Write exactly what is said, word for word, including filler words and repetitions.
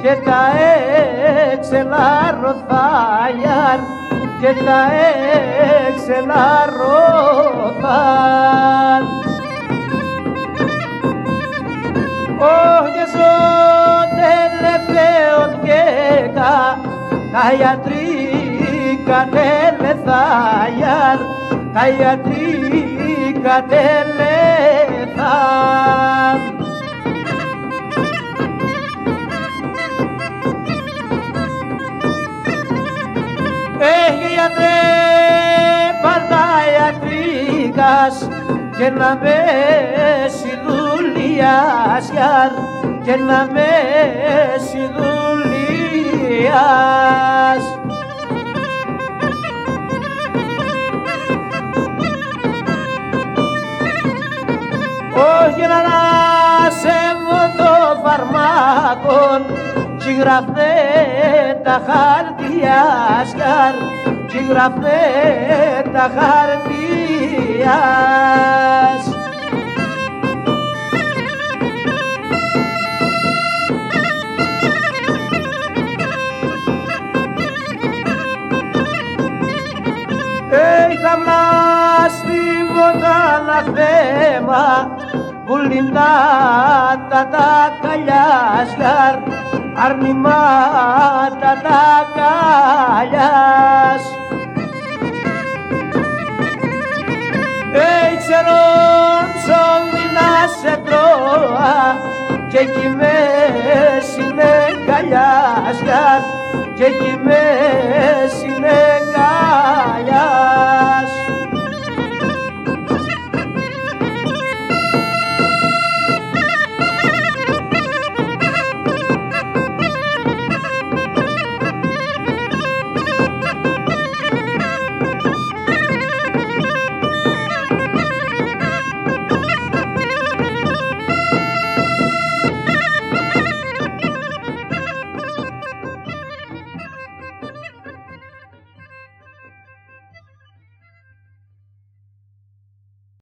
και τα έξελα ροθάγιαν, και τα έξελα ροθάν. Ω, και σο τελευταίον κέκα, τα ιατρικά τελεθάγιαν, τα ιατρικά τελεθάν. Έχει, γιατρέ, πα τα ιατρίκας, και να με σιδουλιάς, γιαρ, και να με σιδουλιάς. Όχι να ανασεύω το φαρμάκον, κι γράφ'νε τα χάρτια, γιαρ, κι γράφ'νε τα χάρτια. Έι, θα βλαστήμω τ' αναθέμα, πουλίν' τα, τα, τα καλλιάς, γιαρ, αρνημάτα τα καλλιάς. Έι, ξέρω ψωμί να σε τρώα, κι εκεί μες είναι καλλιάς, γιαρ, κι εκεί μες είναι